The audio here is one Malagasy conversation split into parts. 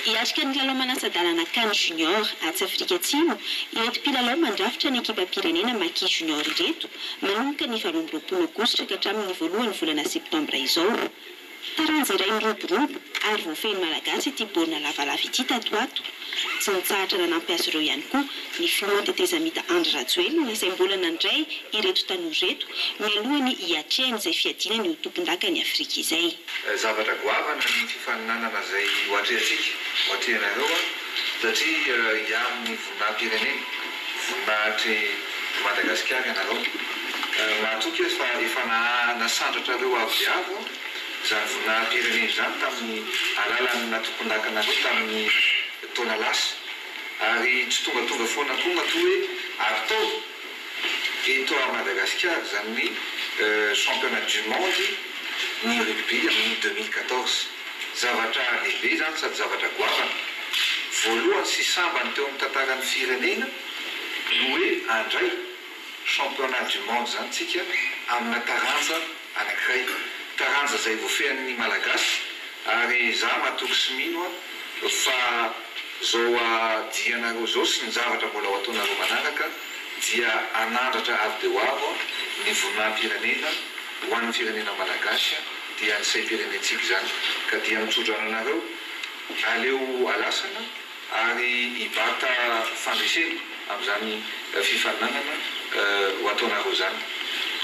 Hiatrika ny lalao manasa-dalana Can Junior atsy Afrika Atsimo ireto mpilalao mandrafitra ny ekipam-pirenena Maki Junior ireto manomboka ny 28 aogositra ka hatramin'ny voalohan'ny volana septambra izao. Taranja iray miroborobo ary voafehin'ny Malagasy ity baolina lavalava ity tato ho ato. Tsy nitsahatra nanampy azy ireo ihany koa ny filoha tetezamita Andry Rajoelina izay mbola nandray ireto tanora ireto mialohan'ny hiatrehany izay fiadiana ny ho tompondakan'i Afrika izay. Zavatra goavana ny fifaninanana izay ho atrehantsika, ho atrehanareo satria hiaro ny voninahi-pirenena, voninahitr'i Madagasikara ianareo. Mahatoky aho fa efa nasandratrareo avo dia avo izany voninahi-pirenena izany tamin'ny alalan'ny naha-tompondakanareo tamin'ny taona lasa. Ary tsy tongatonga foana koa matoa hoe atao eto à Madagasikara izany hoe championnat du monde ny rugby amin'ny 2014. Zavatra lehibe izany sady zavatra goavana. Voalohany sy sambany teo amin'ny tantaran'ny firenena no hoe handray championnat du monde izany tsika amina taranja anankiray. Taranja izay voafehin'ny Malagasy ary za matoky sy mino aho fa zao dianareo zao sy ny zavatra mbola ho ataonareo manaraka dia hanandratra avo dia ho avo ny voninahim-pirenena ho an'ny firenena Malagasy dia ny saim-pirenentsika izany ka dia mitsodrano anareo aleo alasana ary hibata fandresena amin'izany fifaninanana ho ataonareo izany.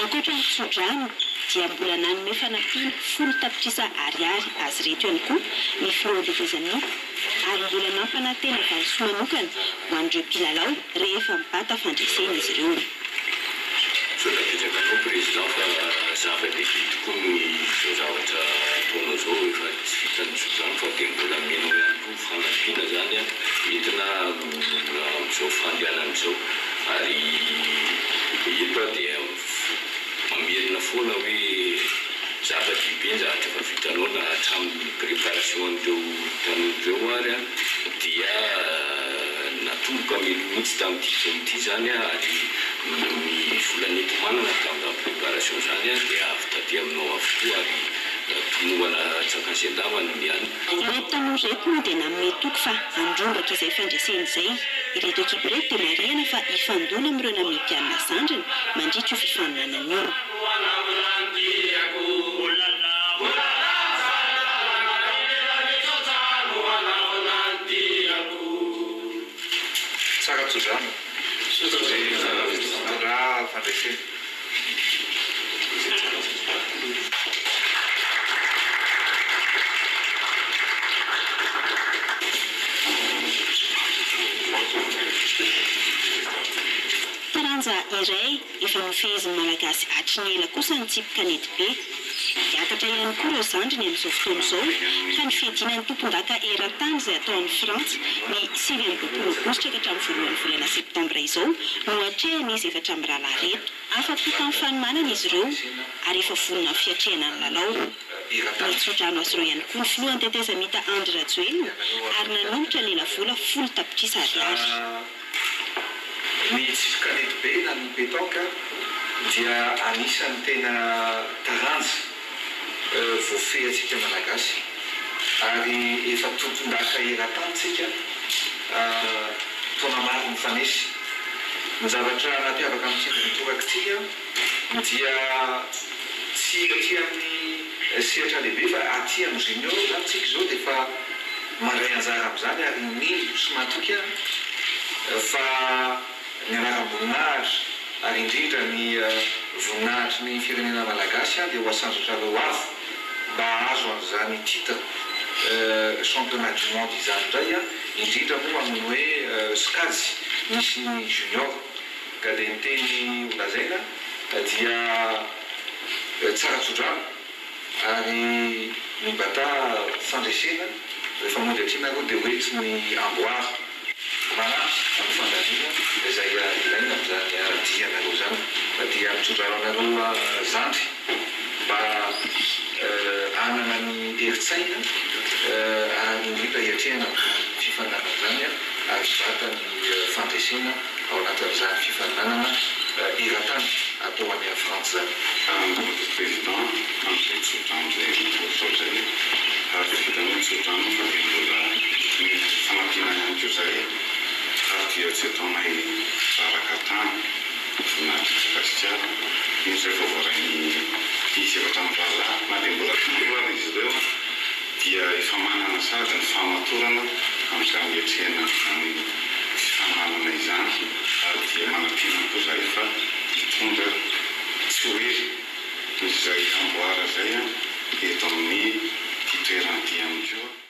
Ankoatra ny tsodrano dia mbola nanome fanampiana 10 tapitrisa ariary azy ireto ihany koa ny filohan'ny tetezamita ary mbola nampanantena valisoa manokana ho an'ireo mpilalao rehefa mibata fandresena izy ireo. Misaotra betsaka anao Président fa zava-dehibe tokoa ny izao zavatra ataonao izao, efa tsy vitan'ny tsodrano fa dia mbola amenao ihany koa fanampiana izany entina amin'izao fandehanana izao ary eto aho dia mamerina foana hoe zava-dehibe ny zavatra efa vitanao na hatramin'ny préparation an'ireo tanora ireo ary dia natomboka mialoha mihitsy tamin'ity taona ity izany ary ny vola nenti-manana tamin'izany préparation izany dia avy taty aminao avokoa ary tomombana antsakany sy andavany ny any. Ireto tanora ireto moa dia nanome toky fa handrombaka izay fandresena izay. Ireto ekipa ireto dia marihana fa hifandona amin'ireo Namibiana zandriny mandritra io fifaninanana io. Tsara tsodrano. Mitondrà fandresena. Taranja iray efa nofehezin'ny Malagasy hatry ny ela kosa ny tsipy kanetibe. Hiakatra ihany koa ireo zandriny amin'izao fotoana izao fa ny fiadiana ny tompondaka eran-tany izay hatao any Frantsa ny 29 aogositra ka hatramin'ny voalohan'ny volana septambra izao no hatrehan'izy efatra mirahalahy ireto. Afa-po tamin'ny fanomanana izy ireo ary efa vonona amin'ny fiatrehana ny lalao. Nitso-drano azy ireo ihany koa ny filohan'ny tetezamita Andry Rajoelina ary nanolotra lelavola 10 tapitrisa ariary. Ny tsipy kanetibe na ny pétanque dia anisan'ny tena taranja voafehy antsika Malagasy ary efa tompondaka eran-tany tsika taona maro nifanesy. Ny zavatra nampiavaka an'ity indray mitoraka ity dia tsy aty amin'ny sehatra lehibe fa aty amin'ny junior izany tsika izao dia efa mandray anjara amin'izany ary mino sy matoky aho fa ny anaram-boninahitra ary indrindra ny voninahitry ny firenena malagasy dia ho asandratrareo avo mba hahazo an'izany titre championnat du monde izany indray indrindra moa amin'ny hoe sokajy misy ny junior ka dia ny teny ho lazaina dia tsara tsodrano ary mibata fandresena rehefa mody aty nareo dia ho ety ny amboara manampy amin'ny fandaniana izay ilaina amin'izany dianareo izany fa dia mitsodrano anareo zandry mba hanana ny herin-tsaina ary indrindra hiatrehana amin'izany fifaninanana izany ary hibata ny fandresena ao anatin'izany fifaninanana eran-tany atao any Frantsa izany. Andriamatoa Président, amin'izay tsodrano izay natolotrao izay, ary tsy vitan'ny hoe tsodrano fa dia mbola nomena. izahay ary dia tsy ataonay raraka tany voninahitr'i Madagasikara. Iny izay vao voarain'izy efatra mirahalahy na dia mbola tanora ary izy ireo dia efa manana sahady ny fahamatorana amin'izany hiatrehana izany fifaninanana izany ary dia manantena koa izahay fa hitondra tsy ho ela izay amboara izay eto amin'ity toerana ity ihany koa.